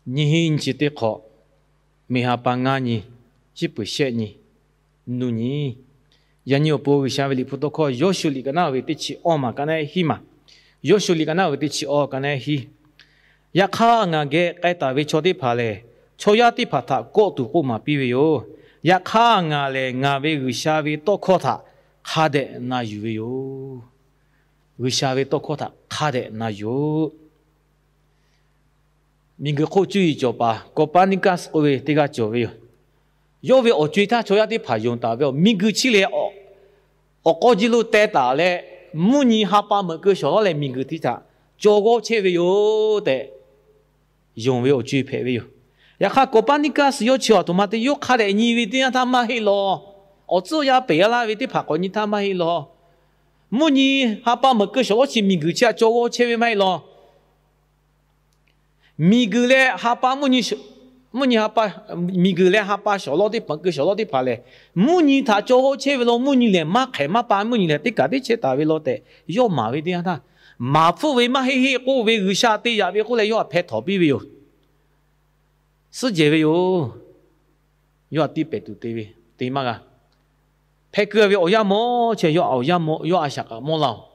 Nyiˇ hinˉ nyiˇ chi teˇ hk'awꞈ, miˬ ha pa ngaˇ nyi, ciˉ peuˬ shehˆ nyi, nuˇ nyi. Yaꞈ nyi awˬ pon G'uiˬsha ve Liꞈ hpu tawˇ hkawˇ Yoˇshuˆ liꞈ ka naˉ ve teˇ chi awˇ maˬ ka naˉ hiˉ maˬ. Yoˇshuˆ liꞈ ka naˉ ve teˇ chi awˇ ka naˉ hiˉ. Yaꞈ hk'aˇ, ngaˬ geh k'ai taˍ ve chaw teˇ hpaˍ lehˬ, chaw yaˇ teˇ hpaˍ htaꞈ kawˆ tuˬ k'oˆ maˍ piˇ ve yoˬ. Yaꞈ hk'aˇ, ngaˬ lehˬ ngaˬ ve G'uiˬsha ve tawˇ hkawˇ htaꞈ hk'a dehꞈ na yuˬ ve yoˬ. G'uiˬsha ve tawˇ hkawˇ htaꞈ hk'a dehꞈ na yuˬ-oꞈ. Miˬguiˬ hk'oˆ cuˇ yiˍ cawˬ paˍ Copernicus k'oˆ ve teˇ g'aˇ cawˬ ve yoˬ. Yawˇ ve awˬ co-e htaˇ chaw yaˇ teˇ hpaˍ yonˍ taˍ ve awˬ miˬguiˬ chi lehˬ, awˬ k'aw ji lo teh taˍ leh, mvuhˇ nyi ha pa meunˍ keu shawˍ lawˉ leh miˬguiˬ htaꞈ cawˇ g'awˇ chehˇ ve yoˬ tehꞈ, yonˍ ve awˬ co-e hpehꞈ ve yoˬ. Yaꞈ hk'aˇ, Copernicus yawˇ chi aˬ htoꞈ ma te yawˇ hk'a dehꞈ nyi ve teˇ yanˇ htaˇ maˇ heˆ law. Awˬ tcuhˉ yaˇ pehˬ g'a laˇ ve teˇ hpaˍ k'awꞈ nyi htaˇ maˇ heˆ law. Mvuhˇ nyi ha pa meunˍ keu shawˍ lawˉ chi miˬguiˬ chi htaꞈ cawˇ g'awˇ chehˇ ve maˇ heˆ law. Miˬguiˬ leh ha pa, mvuhˇ nyi, miˬguiˬ leh ha pa shawˍ lawˉ teˇ hpaˍ, keu shawˍ lawˉ teˇ hpaˍ lehˬ, mvuhˇ nyi htaꞈ cawˇ g'awˇ chehˇ ve law, mvuhˇ nyi lehˬ maˇ hk'ehꞈ maˇ pa, mvuhˇ nyi lehˬ teˇ kaꞈ teˇ chehˇ taˍ ve law tehꞈ yawˇ maˍ ve teˇ yanˇ htaˇ, maˍ hpfuhˆ ve maˇ heˆ heˆ k'oˆ ve, G'uiˬsha te yaꞈ ve k'oˆ leh yawˇ htaꞈ hpeh htawnˍ piˇ ve yoˬ. Suhˉ jehˬ ve yoˬ. Yawˇ htaꞈ tiˇ pehˍ tuˬ te ve te maˇ g'a. Hpeh keu ve awˬ yanˇ mawˇ chehˇ, yawˇ a shaꞈ kaꞈ mawˇ laˇ-oˬ.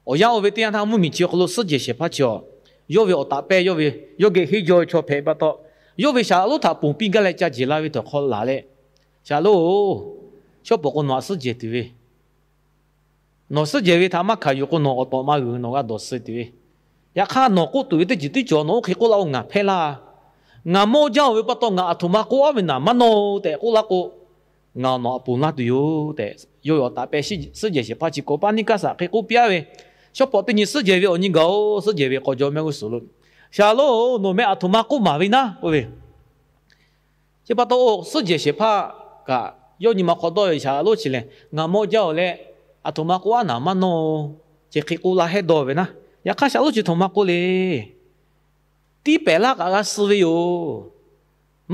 Awˬ yanˇ oˇ ve teˇ yanˇ htaˇ mvuhˇmiˬ chi awˬ hk'aw lo suhˉ jehˬ shehˍ hpaˇ chi awˬ, yawˇ ve awˬ taꞈ pehˇ, yawˇ ve, yawˇ geh henˇ jaw ve chaw hpehꞈ pa taw, yawˇ ve Shaˍlaꞈ lonˉ htaꞈ ponˬ piˇ gaˇ leh ca jeˬ la ve tawˬ hk'aw laˬ leh, Shaˍlaꞈ-oˬ, shawˉ pawˍ k'o nawˬ htaꞈ suhˉ jehˬ tuˬ ve, nawˬ suhˉ jehˬ ve htaꞈ maˇ hkanˍ yuˬ k'o, nawˬ awˬ tawꞈ ma g'uiˬ nawˬ g'a dawˬ suh tuˬ ve. Yaꞈ hk'aˇ, nawˬ k'oˆ tuˬ ve teˇ ceuˬ tiˉ cawˬ, nawˬ oˇ hk'e k'oˆ laˇ-oˬ, ngaˬ hpehˇ laˇ. Ngaˬ mawˇ jaˇ-oˬ ve pa taw ngaˬ aˬ htoꞈ ma k'oˆ aˉ ve naˍ maˇ nawˇ-oˬ tehꞈ k'oˆ laˇ k'o, ngaˬ nawˬ htaꞈ ponˬ laˇ tuˬ yoˬ tehꞈ, yawˇ ve awˬ taꞈ pehˇ suhˉ jehˬ shehˍ hpaˇ chi Copernicus htaꞈ hk'e k'oˆ piˇ-aˉ ve. Shawˉ pawˍ teˇ nyi suhˉ jehˬ ve awˬ nyi gaˬ-oˬ, suhˉ jehˬ ve k'aw jaw mehˆ g'uˇ suhˍ lo, Shaˍlaꞈ-oˬ, nawˬ meh aˬ htoꞈ ma k'oˆ maˍ ve naˉ k'oˆ ve. Chi pa taw, suhˉ jehˬ shehˍ hpaˇ kaꞈ yawˇ nyi ma hk'aw dawˇ ve Shaˍlaꞈ lonˉ chi lehˬ, ngaˬ mawˇ jaˇ-oˬ leh, aˬ htoꞈ ma k'oˆ aˉ naˍ maˇ nawˇ-oˬ, chi hk'e k'oˆ laˇ hehˉ dawˇ ve naˉ. Yaꞈ hk'aˇ, Shaˍlaꞈ lonˉ chi htoꞈ ma k'oˆ le. Tiˇ pehˍ laˇ kaꞈ g'a suh ve yoˬ.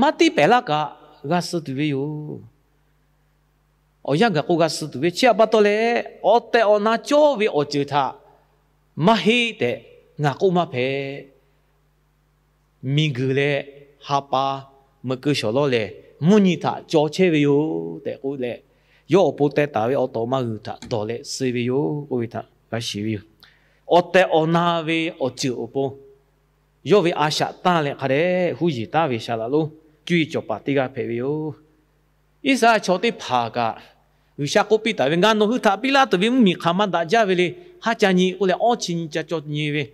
Maˇ tiˇ pehˍ laˇ kaꞈ g'a suh tuˬ ve yoˬ. Awˬ yanˇ gaˬ k'o g'a suh tuˬ ve, chi htaꞈ pa taw leh, awˬ tehˬ awˬ na cawˇ ve awˬ ceuˬ htaꞈ maˇ heˆ tehꞈ ngaˬ k'oˆ maˇ hpehꞈ. Miˬguiˬ leh ha pa, meunˍ keu shawˍ lawˉ lehˬ, mvuhˇ nyi htaꞈ cawˇ chehˇ ve yoˬ tehꞈ k'oˆ leh, yawˇ awˬ pon teh taˍ ve awˬ tawꞈ ma g'uiˬ htaꞈ dawˬ leh suh ve yoˬ k'oˆ ve htaꞈ g'a shiˍ ve yoˬ. Awˬ tehˬ awˬ na ve awˬ ceuˬ awˬ pon yawˇ ve a shaꞈ tanˇ leh hk'a dehꞈ huˉ yeˬ taˉ ve Shaˍlaꞈ lonˉ cuˇ yiˍ cawˬ paˍ teˇ g'aˇ hpehꞈ ve yoˬ. Iˉsaˍreˍlaˆ chaw teˇ hpaˍ kaꞈ G'uiˬsha k'oˆ piˇ taˍ ve, Ngaˬ nawˬ hui htaꞈ piˇ laˇ tuˬ ve mvuhˇmiˬ hk'aˬ maˇ daꞈ jaˇ ve le. Haˉ ca nyi k'oˆ leh, awˇ chi nyi ca caw nyi ve.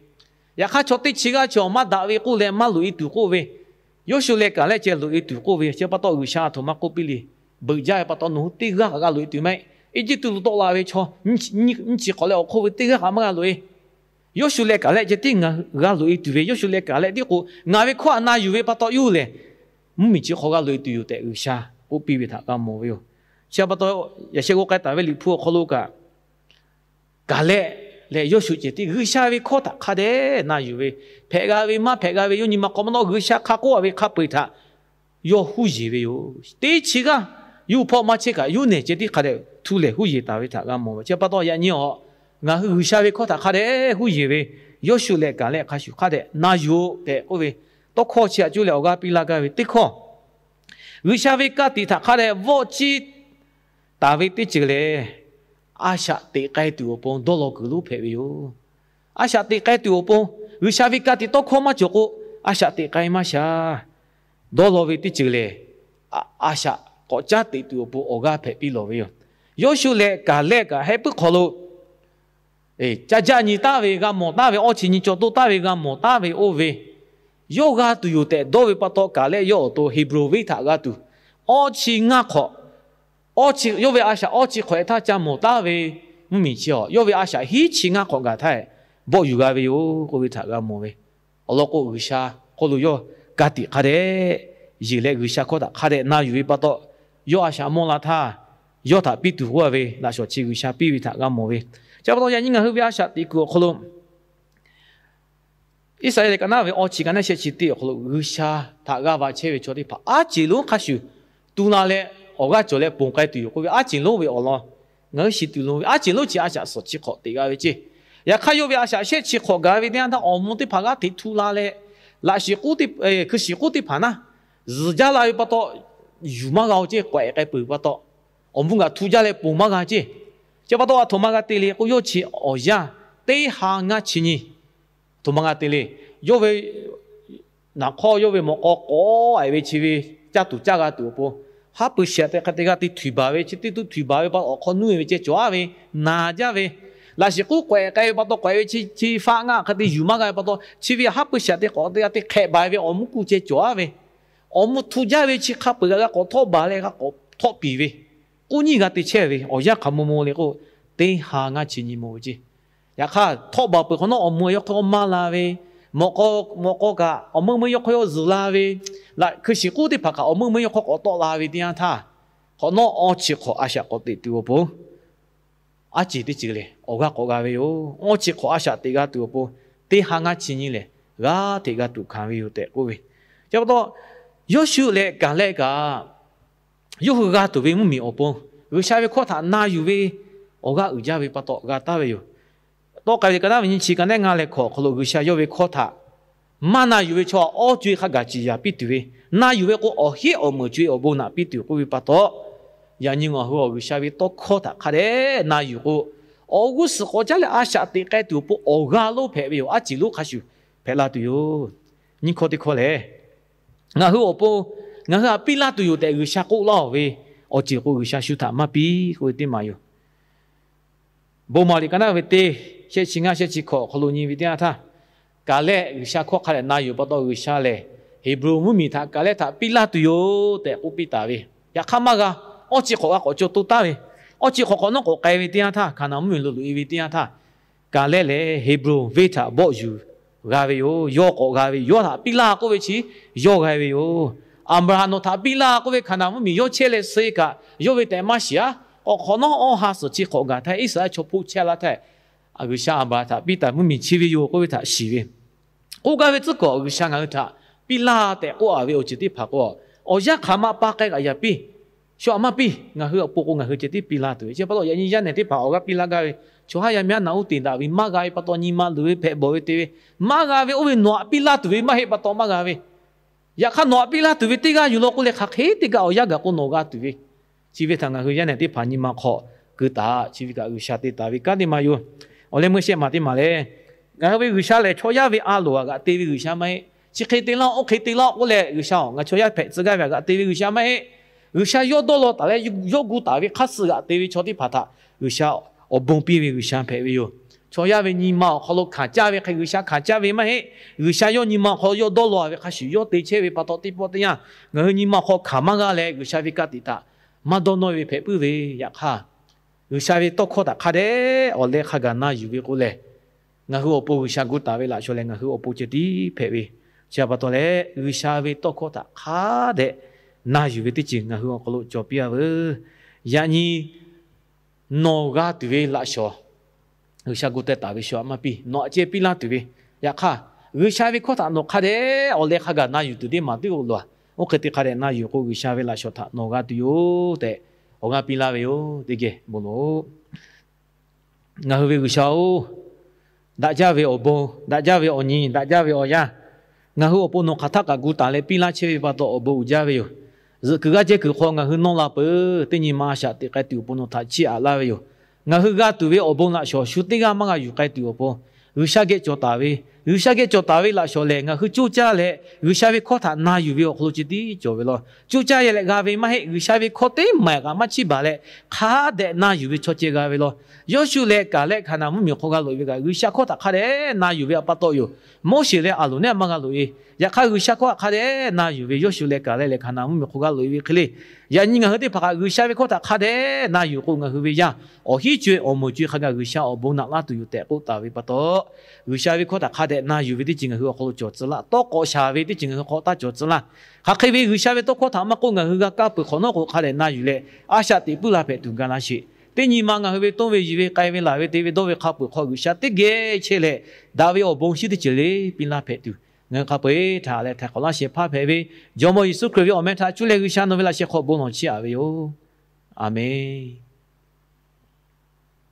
Yaꞈ hk'aˇ, chaw teˇ chi g'aˇ chi awˬ maˇ daꞈ ve k'oˆ leh maˇ loꞈ-e tuˬ k'oˆ ve, Yoˇshuˆ leh Kaˍlehˆ ceh loꞈ-e tuˬ k'oˆ ve, chi pa taw G'uiˬsha aˬ htoꞈ ma k'oˆ piˇ le. Beuꞈ jaˇ ve pa taw nawˬ hui teˇ g'aˇ kaꞈ g'a loꞈ-e tuˬ maˇ heˆ. Eˇjiˇtuꞈ lo tawˆ la ve chaw nyiˇ chi hk'awꞈ leh awˬ hk'oˆ ve teˇ g'aˇ kaꞈ maˇ g'a loꞈ-e. Yoˇshuˆ leh Kaˍlehˆ ceh tiˉ ngaˬ g'a loꞈ-e tuˬ ve, Yoˇshuˆ leh Kaˍlehˆ tiˉ k'o ngaˬ ve hkawˇ htaꞈ na yuˬ ve pa taw yoˬ lehˬ, mvuhˇmiˬ chi hk'aw g'a loꞈ-e tuˬ yoˬ tehꞈ G'uiˬsha k'oˆ piˇ ve htaꞈ g'a mawˬ ve yoˬ. Chi pa taw, yaꞈ sheh g'aw k'ai taˍ ve Liꞈ hpu awˬ hk'aw lo kaꞈ, Kaˍlehˆ leh Yoˇshuˆ ceh tiˉ G'uiˬsha ve hkawˇ htaꞈ hk'a dehꞈ na yuˬ ve, hpehꞈ g'a ve maˇ hpehꞈ g'a ve yawˇ nyi ma hk'aw maˇ nawˉ, G'uiˬsha hk'a k'oˆ ve hk'a peu-eˬ htaꞈ yawˇ huˉ yeˬ ve yoˬ. Teˇ chi g'aˇ yuˇ hpawˇ maˇ chehˇ kaꞈ, yuˇ nehˬ ceh tiˉ hk'a dehꞈ htu lehˬ huˉ yeˬ taˍ ve htaꞈ g'a mawˬ ve. Chi pa taw yaꞈ nyi awˬ, ngaˬ hui G'uiˬsha ve hkawˇ htaꞈ hk'a dehꞈ huˉ yeˬ ve, Yoˇshuˆ leh Kaˍlehˆ hk'a shuˍ hk'a dehꞈ na yuˬ-oꞈ tehꞈ k'oˆ ve tawˇ hkawˇ chi htaꞈ cuˇ leh awˬ g'aˇ piˇ laˇ gaˇ ve teˇ hkawˇ, G'uiˬsha ve ka tiꞈ htaꞈ hk'a dehꞈ vawˆ ciˇ taˍ ve teˇ ceuˬ lehˬ, a shaꞈ teꞈ k'ai tuˬ awˬ pon dawˇ law kuiˬ lonˉ hpehꞈ ve yoˬ. A shaꞈ teꞈ k'ai tuˬ awˬ pon, G'uiˬsha ve ka tiꞈ tawˇ hkawˇ maˇ cawˬ k'o, a shaꞈ teꞈ k'ai maˇ sha. Dawˇ law ve teˇ ceuˬ lehˬ, a shaꞈ k'awꞈ caˉ teꞈ tuˬ awˬ pon awˬ g'aˇ hpehꞈ piˇ lawˬ ve yoˬ. Yoˇshuˆ leh Kaˍlehˆ kaꞈ heh puiˉ hk'aw lo ca jaˆ nyi taˍ ve, g'a mawˬ taˍ ve, awˇ chi nyi caw toˇ taˍ ve, g'a mawˬ taˍ ve oˇ ve, yawˇ g'a tuˬ yoˬ tehꞈ dawˇ ve pa taw, Kaˍlehˆ yawˇ awˬ to Heˍbronˍ venˇ htaꞈ g'a tuˬ, awˇ chi ngaˇ hk'awꞈ, yawˇ ve a shaꞈ awˇ chi hk'awꞈ-e htaˇ ca mawˬ taˍ ve mvuhˇmiˬ chi awˬ, yawˇ ve a shaꞈ hiˉ chi ngaˇ hk'awꞈ gaˬ htaˇ bawˆ yuˬ g'a ve yoˬ k'oˆ ve htaꞈ g'a mawˬ ve. Awˬ lawn k'o, G'uiˬsha hk'oˆ lo yawˇ ka tiꞈ hk'a dehꞈ yeˬ leh, G'uiˬsha hkawˇ htaꞈ hk'a dehꞈ na yuˬ ve pa taw, yawˇ a shaꞈ mawˇ la htaˇ, yawˇ htaꞈ piˇ tuˬ k'oˆ ve laꞈ shawnˍ chi G'uiˬsha piˇ ve htaꞈ g'a mawˬ ve. Chi pa taw yaꞈ nyi ngaˬ hui ve a shaꞈ teꞈ kuiˬ awˬ hk'aw lo, Iˉsaˍreˍlaˆ ka naˉ ve awˇ chi ka naˉ shehˆ chi teˇ awˬ hk'aw lo G'uiˬsha htaꞈ g'aˇ va chehˇ ve chaw teˇ hpaˍ aˉ ceˬ lonˉ hk'a shuˍ tu la leh awˬ g'aˇ cawˬ leh ponˬ k'ai tuˬ yoˬ k'oˆ ve, aˉ ceˬ lonˉ ve awˬ lawn ngaˬ hui shiˍ tuˬ loˍ ve, aˉ ceˬ lonˉ chi a shaꞈ suhˍ chi hk'awꞈ teꞈ g'a ve ceˇ. Yaꞈ hk'aˇ, yawˇ ve a shaꞈ shehˆ chi hk'awꞈ gaˬ ve teˇ yanˇ htaˇ, awˬ moˍ teˇ hpaˍ g'aˇ hteꞈ htu la leh, Laꞈ shiˍ k'oˆ teˇ, hkui shiˍ k'oˆ teˇ hpaˍ naˉ, zuhˬ jaˇ la ve pa taw, yuˬ maˇ g'a-o ceˇ. K'awehꞈ k'ai peuˬ pa taw, awˬ mvuhˇ g'aꞈ htu jaˇ leh ponˬ maˇ g'a ceˇ. Chi pa taw a htoꞈ ma g'a te le k'o, yawˇ chi awˬ yanˇ teˇ ha ngaˇ chi nyi. Htoꞈ ma g'a te le. Yawˇ ve naˍ hk'awˇ yawˇ ve mawꞈ k'aw k'awꞈ-e ve chi ve caˇ tuˬ caˇ g'a tuˬ awˬ pon, haˉ pui shiˍ te hk'a te g'a te htuiˍ baˬ ve, chi teˇ tuˇ htuiˍ baˬ ve pa taw awˬ hk'aw nuˇ-e ve ceh cawˬ-aˉ ve, naˬ jaˇ ve, laꞈ shiˍ k'oˆ k'awehꞈ k'ai ve pa taw k'awehꞈ ve chi chi faˆ ngaˇ hk'a te yuˬ maˇ g'a ve pa taw, chi ve haˉ pui shiˍ te k'awꞈ te g'a te hk'ehꞈ baˬ ve awˬ mvuhˇ kuˇ ceh cawˬ-aˉ ve, awˬ mvuhˇ htu jaˇ ve chi hk'a peu-eˬ g'a k'awꞈ htawˆ baˬ leh g'a k'awꞈ htawˆ piˍ ve, k'oˆ nyiˇ g'a te chehˇ ve awˬ yanˇ hk'aˬ maw maw le k'o, teˇ ha ngaˇ chi nyi maw ve ceˇ. Yaꞈ hk'aˇ htawˆ baˬ peuˬ hk'awꞈ nawˉ awˬ meuˇ yawˇ hk'aw maˇ la ve, mawꞈ k'aw, mawꞈ k'aw kaꞈ awˬ meuˇ meuˇ yawˇ hk'aw yawˇ zuhˬ la ve, laꞈ hkui shiˍ k'oˆ teˇ hpaˍ kaꞈ awˬ meuˇ meuˇ yawˇ hk'aw k'awꞈ tawˆ la ve teˇ yanˇ htaˇ, hk'awꞈ nawˉ awˇ chi hk'awꞈ a shaꞈ k'awꞈ teꞈ tuˬ awˬ pon, aˉ ceˬ teˇ ceuˬ lehˬ awˬ g'aˇ k'awꞈ g'a ve yoˬ. Awˇ chi hk'awꞈ a shaꞈ teꞈ g'a tuˬ awˬ pon, teˇ ha ngaˇ chi nyi lehˬ g'aˇ hteꞈ g'a tuˬ hkanˍ ve yoˬ tehꞈ k'oˆ ve. Chi pa taw, Yoˇshuˆ leh Kaˍlehˆ kaꞈ yawˇ hui g'a tuˬ ve mvuhˇmiˬ awˬ pon, G'uiˬsha ve hkawˇ htaꞈ na yuˬ ve awˬ g'aˇ uiˍ jaˇ ve pa taw g'a taˍ ve yoˬ. Tawˆ k'ai ve ka naˉ ve nyi chi ka nehˉ ngaˇ leh hkawꞈ awˬ hk'aw lo G'uiˬsha yawˇ ve hkawˇ htaꞈ maˇ na yuˬ ve chaw awˇ co-e hk'a gaˬ ciˍ yaˍ piˇ tuˬ ve, na yuˬ ve k'o awˬ heˆ awˬ meunˍ co-e awˬ bon naꞈ piˇ tuˬ k'oˆ ve pa taw, yaꞈ nyi ngaˬ hui awˬ G'uiˬsha ve tawˇ hkawˇ htaꞈ hk'a dehꞈ na yuˬ k'o, awˬ g'uˇ suhˍ k'awꞈ caˉ leh a shaꞈ teꞈ k'ai tuˬ awˬ pon awˬ g'aˇ lonˉ hpehꞈ ve yoˬ. Aˉ ceˬ lonˉ hk'a shuˍ hpehꞈ la tuˬ yoˬ. Nyiˇ hkawˇ teˇ hkawˇ lehˬ, ngaˬ hui awˬ pon ngaˬ hui htaꞈ piˇ laˇ tuˬ yoˬ tehꞈ G'uiˬsha k'oˆ laˇ-oˬ ve awˬ ceuˬ k'o, G'uiˬsha shu htaꞈ maˇ piˇ k'oˆ ve teˇ maˬ yoˬ. Bon maˍ liꞈ ka naˉ ve teˇ shehˆ chi ngaˇ shehˆ chi hkawꞈ awˬ hk'aw lo nyi ve teˇ yanˇ htaˇ, Kaˍlehˆ G'uiˬsha hkawˇ hk'a dehꞈ na yuˬ pa taw, G'uiˬsha lehˬ Heˍbronˍ mvuhˇmiˬ htaꞈ Kaˍlehˆ htaꞈ piˇ laˇ tuˬ yoˬ tehꞈ k'oˆ piˇ taˍ ve. Yaꞈ hk'aˇ maˇ g'a. Awˇ chi hk'awꞈ g'a k'awꞈ caw to taˍ ve, awˇ chi hk'awꞈ k'awꞈ nawˉ k'awꞈ k'ai ve teˇ yanˇ htaˇ, Hkaˍnanˍ mvuhˇmiˬ lo loꞈ-e ve teˇ yanˇ htaˇ, Kaˍlehˆ lehˬ Heˍbronˍ venˇ htaꞈ bawˆ yuˬ g'a ve yoˬ. Yawˇ k'awꞈ g'a ve, yawˇ htaꞈ piˇ laˇ k'oˆ ve chi yawˇ g'a ve yoˬ. Aˍbraˍhanˍ nawˬ htaꞈ piˇ laˇ k'oˆ ve Hkaˍnanˍ mvuhˇmiˬ yawˇ chehˇ leh suh-e kaꞈ, yawˇ ve tehꞈ maˇ shiˍ-aˉ. K'awꞈ hk'awꞈ nawˉ awˇ ha suhˍ chi hk'awꞈ gaˬ htaˇ, Iˉsaˍreˍlaˆ chaw hpoˆ chehˇ laˇ htaˇ, G'uiˬsha Aˍbraˍhanˍ htaꞈ piˇ taˍ mvuhˇmiˬ chi ve yoˬ k'oˆ ve htaꞈ shiˍ ve. K'oˆ gaˇ ve tcuhˉ kuiˬ G'uiˬsha ngaˬ hui htaꞈ piˇ laˇ tehꞈ k'oˆ-a ve awˬ ceuˬ teˇ hpaˍ k'o, awˬ yanˇ hk'aˬ ma pa k'ai kaꞈ yaꞈ piˇ, shu aꞈ maˇ piˇ. Ngaˬ hui awˬ pon k'o ngaˬ hui ceh tiˉ piˇ laˇ tuˬ ve. Chi pa taw yaꞈ nyi yaˇ nehˬ teˇ hpaˍ awˬ g'aˇ piˇ laˇ gaˇ ve, chaw haˉ yaˇ miˇ haˉ naꞈ uˉ te daꞈ ve maˇ g'a ve pa taw, nyi ma luˬ ve hpehꞈ bawˬ ve te ve, maˇ g'a ve oˇ ve nawˬ htaꞈ piˇ laˇ tuˬ ve maˇ heˆ pa taw maˇ g'a ve. Yaꞈ hk'aˇ nawˬ htaꞈ piˇ laˇ tuˬ ve teˇ g'aˇ yuˬ law k'oˆ leh, hk'aˬ hk'e teˇ g'aˇ awˬ yanˇ gaˬ k'o nawˬ g'a tuˬ ve. Chi ve htaꞈ ngaˬ hui yaˇ nehˬ teˇ hpaˍ nyi ma hk'aw keu taˍ. Chi ve kaꞈ G'uiˬsha te taˍ ve kanˉ teˇ ma yoˬ. Awˬ leh meuˇ shehˆ maˬ teˇ maˬ lehˬ, ngaˬ hui ve G'uiˬsha lehˬ chaw yaˇ ve a loˍ htaꞈ g'aꞈ te ve G'uiˬsha maˇ heˆ. Chi hk'e te laˇ-oˆ, oˇ hk'e te laˇ-oˆ k'oˆ leh G'uiˬsha-oˬ, ngaˬ chaw yaˇ hpehꞈ tcuh gaˇ ve htaꞈ g'aꞈ te ve G'uiˬsha maˇ heˆ. G'uiˬsha yawˇ dawˇ law taˍ leh yawˇ gu taˍ ve hk'aˇ suh g'aꞈ te ve chaw teˇ hpaˍ htaꞈ G'uiˬsha awˬ bon piˇ ve G'uiˬsha hpehꞈ ve yoˬ. Chaw yaˇ ve nyi ma awˬ hk'aw lo hkanˍ caˇ ve hk'e G'uiˬsha hkanˍ caˇ ve maˇ heˆ. G'uiˬsha yawˇ nyi ma awˬ hk'aw lo yawˇ dawˇ law ve hk'a shuˍ yawˇ te chehˇ ve pa taw teˇ pawˆ teˇ yanˇ, ngaˬ hui nyi ma awˬ hk'aw hkanˍ maˇ g'a leh G'uiˬsha ve ka tiꞈ htaꞈ maˇ dawˇ nawˇ ve hpehꞈ puiˉ ve. Yaꞈ hk'aˇ, G'uiˬsha ve tawˇ hkawˇ htaꞈ hk'a dehꞈ awˬ leh hk'a gaˬ na yuˬ ve k'o lehˬ, ngaˬ hui awˬ pon G'uiˬsha gu taˍ ve laꞈ shawnˍ lehˬ ngaˬ hui awˬ pon ceh tiˉ hpehꞈ ve. Chi pa taw leh, G'uiˬsha ve tawˇ hkawˇ htaꞈ hk'a dehꞈ na yuˬ ve teˇ ceuˬ ngaˬ hui awˬ hk'aw lo cawˬ piˇ-a veuˬ. Yaꞈ nyi nawˬ g'a tuˬ ve laꞈ shawnˍ G'uiˬsha gu teh taˍ ve shu aꞈ maˇ piˇ, nawˬ aꞈ ceh piˇ laˇ tuˬ ve. Yaꞈ hk'aˇ, G'uiˬsha ve hkawˇ htaꞈ nawˬ hk'a dehꞈ awˬ leh hk'a gaˬ na yuˬ tuˬ teˇ maˬ teˇ g'aˇ loˬ-a. Oˇ hk'e te hk'a dehꞈ na yuˬ k'o, G'uiˬsha ve laꞈ shawnˍ htaꞈ nawˬ g'a tuˬ yoˬ tehꞈ awˬ g'aˇ piˇ laˇ ve yoˬ. Teˇ geh bon lawˬ-oꞈ. Ngaˬ hui ve G'uiˬsha-oˬ, daꞈ jaˇ ve awˬ bon, daꞈ jaˇ ve awˬ nyi, daꞈ jaˇ ve awˬ yanˇ, ngaˬ hui awˬ pon nawˬ hk'aˬ htaˆ kaꞈ gu taˍ leh piˇ laˇ chehˇ ve pa taw awˬ bon uiˍ jaˇ ve yoˬ. Zuhꞈ kuiˬ g'aˇ jehˇ kuiˬ hk'aw ngaˬ hui nawˇ la peuˬ, teˇ nyi ma a shaꞈ teꞈ k'ai tuˬ awˬ pon nawˬ htaꞈ chiˇ aꞈ laˇ ve yoˬ. Ngaˬ hui g'a tuˬ ve awˬ bon laꞈ shawnˍ shu teˇ g'aˇ maˇ g'a yuˬ k'ai tuˬ awˬ pon, G'uiˬsha geh cawˬ taˍ ve, G'uiˬsha geh cawˬ taˍ ve laꞈ shawnˍ lehˬ, ngaˬ hui coˇ caˇ leh G'uiˬsha ve hkawˇ htaꞈ na yuˬ ve awˬ hk'aw lo ceh tiˉ cawˬ ve law. Coˇ caˇ leh g'a ve maˇ heˆ. G'uiˬsha ve hkawˇ teˇ maˬ kaꞈ maˇ chiˇ baˬ leh, hk'a dehꞈ na yuˬ ve chaw ceh g'a ve law. Yawˇshuˆ leh Kaˍlehˆ Hkaˍnanˍ mvuhˇmiˬ hk'aw g'a loꞈ-e ve kaꞈ, G'uiˬsha hkawˇ htaꞈ hk'a dehꞈ na yuˬ ve pa taw yoˬ. Moˉseˍ leh Aˍronˍ neˇ maˇ g'a loꞈ-e. Yaꞈ hk'aˇ, G'uiˬsha hkawˇ htaꞈ hk'a dehꞈ na yuˬ ve Yawˇshuˆ leh Kaˍlehˆ leh Hkaˍnanˍ mvuhˇmiˬ hk'aw g'a loꞈ-e ve hk'e le. Yaꞈ nyi ngaˬ hui teˇ hpaˍ kaꞈ G'uiˬsha ve hkawˇ htaꞈ hk'a dehꞈ na yuˬ k'o, ngaˬ hui ve yaˇ awˬ hiˉ co-e awˬ moˍ co-e hk'a gaˬ G'uiˬsha awˬ bon naꞈ laˇ tuˬ yoˬ tehꞈ k'oˆ taˍ ve pa taw, G'uiˬsha ve hkawˇ htaꞈ hk'a dehꞈ na yuˬ ve teˇ ceuˬ ngaˬ hui awˬ hk'aw lo cawˬ tcuh laˇ. Tawˇ k'awꞈ shaˍ ve teˇ ceuˬ ngaˬ hui hk'aw taˇ cawˬ tcuh laˇ. Hk'aˬ hk'e ve G'uiˬsha ve tawˇ hkawˇ htaꞈ maˇ k'oˆ, ngaˬ hui g'a kaˇ peuˬ hk'awꞈ nawˉ k'o, hk'a dehꞈ na yuˬ leh a shaꞈ teꞈ puiˉ la hpehꞈ tuˬ ga laˇ sheˍ. Teˇ nyi ma ngaˬ hui ve toˇ ve yiˬ ve k'ai ve laˬ ve te ve dawˇ ve hk'a peuˬ hk'aw G'uiˬsha teˇ geh chehˇ leh, daꞈ ve awˬ bon shinˉ teˇ ceuˬ le piˇ laˇ hpehꞈ tuˬ, ngaˬ hui hk'a peu-eˬ htaꞈ leh htaiˍ hk'awꞈ laˇ shehˍ hpaˇ hpehꞈ ve Jawˇmawˇ Yeˍsuˆ Hkriꞈ ve awˬ meh htaꞈ cuˇ leh G'uiˬsha nawˬ ve laꞈ sheh hk'aw bon lawˬ chiˇ aꞈ ve yoˬ. Aˬmenˍ.